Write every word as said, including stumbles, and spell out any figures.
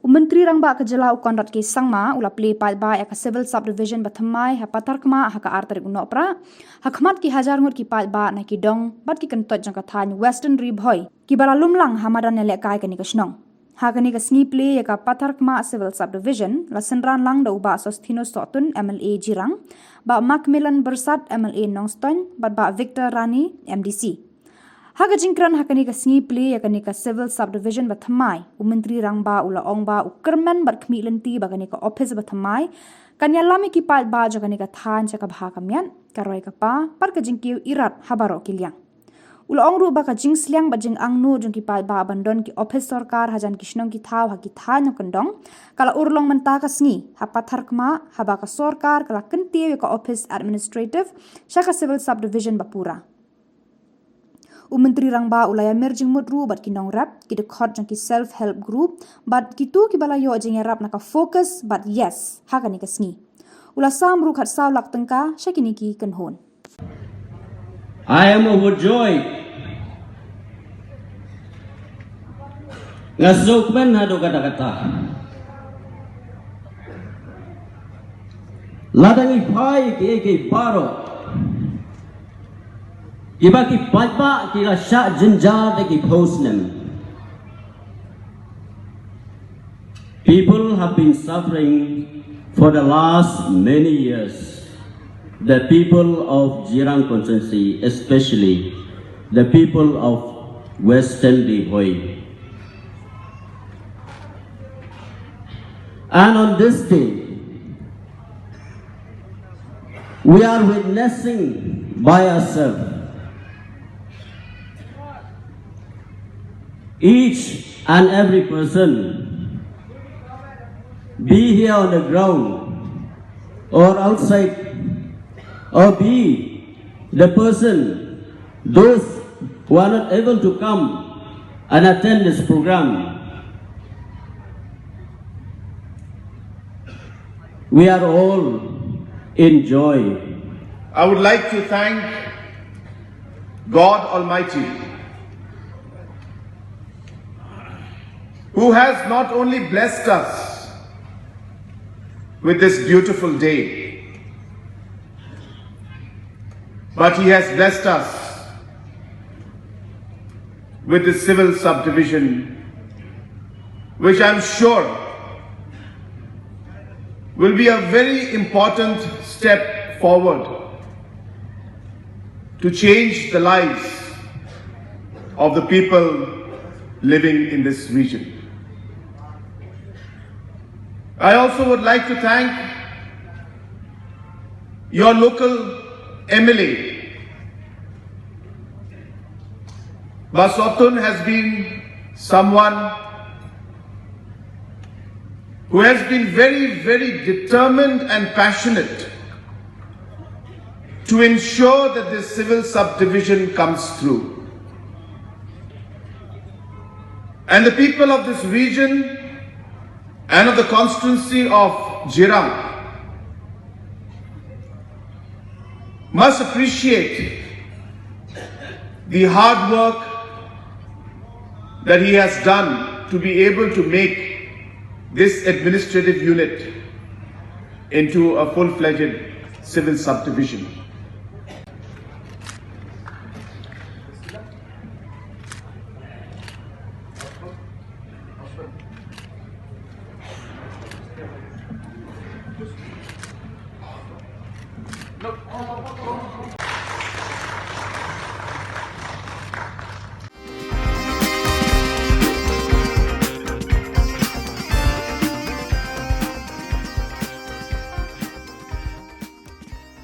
U Myntri Rangbah ka jylla u Conrad K Sangma u la plie paidbah ïa ka Civil Subdivision ba thymmai ha Patharkmah ha ka ar tarik u Nohprah, ha khmat ki hajar ngut ki paidbah na ki dong bad ki kyntoit jong ka thaiñ Western Ri Bhoi kiba la lum lang ha madan ïalehkai kane ka shnong. Ha kane ka sngi plie ïa ka Patharkmah Civil Subdivision la synran lang da u Bah Sosthenes Sohtun, M L A Jirang, Bah Macmillan Byrsat, M L A Nongstoiñ, bad Bah Victor Rani, M D C. Ha ka jingkren ha kane ka sngi plie ïa kane ka Civil Subdivision ba thymmai, u Myntri Rangbah u la ong ba u kyrmen bad khmih lynti ba kane ka ophis ba thymmai kan ïalam ïa ki paidbah jong kane ka thaiñ sha ka bha ka miat, ka roi ka par bad ka jingkiew irat ha baroh ki liang. U la ong ruh ba ka jingsliang bad jingangnud jong ki paidbah ban don ki ophis sorkar hajan ki shnong ki thaw ha ki thaiñ nongkyndong ka la urlong mynta ka sngi ha Patharkmah, haba ka sorkar ka la kyntiew ïa ka ophis administrative sha ka Civil Subdivision ba pura. U Myntri Rangbah u la ïamir jingmut ruh bad ki nongrep, ki dkhot jong ki self help group bad kito kiba la ïoh jingïarap na ka FOCUS bad YES ha kane ka sngi. U la sam ruh khatsaw lak tyngka sha kine ki kynhun. I am overjoyed. Nga sngewkmen haduh katta katta. Lada ngi phai kiei kiei baroh, kiba ki paidbah ki la shah jynjar da ki phew snem. People have been suffering for the last many years. The people of Jirang constituency, especially the people of Western Ri Bhoi. And on this day, we are witnessing by ourselves. Each and every person, be here on the ground or outside, or be the person, those who are not able to come and attend this program, we are all in joy. I would like to thank God Almighty, who has not only blessed us with this beautiful day, but He has blessed us with the civil subdivision, which I'm sure will be a very important step forward to change the lives of the people living in this region. I also would like to thank your local M L A, Bah Sohtun has been someone who has been very, very determined and passionate to ensure that this civil subdivision comes through. And the people of this region and of the constituency of Jirang must appreciate the hard work that he has done to be able to make this administrative unit into a full-fledged civil subdivision.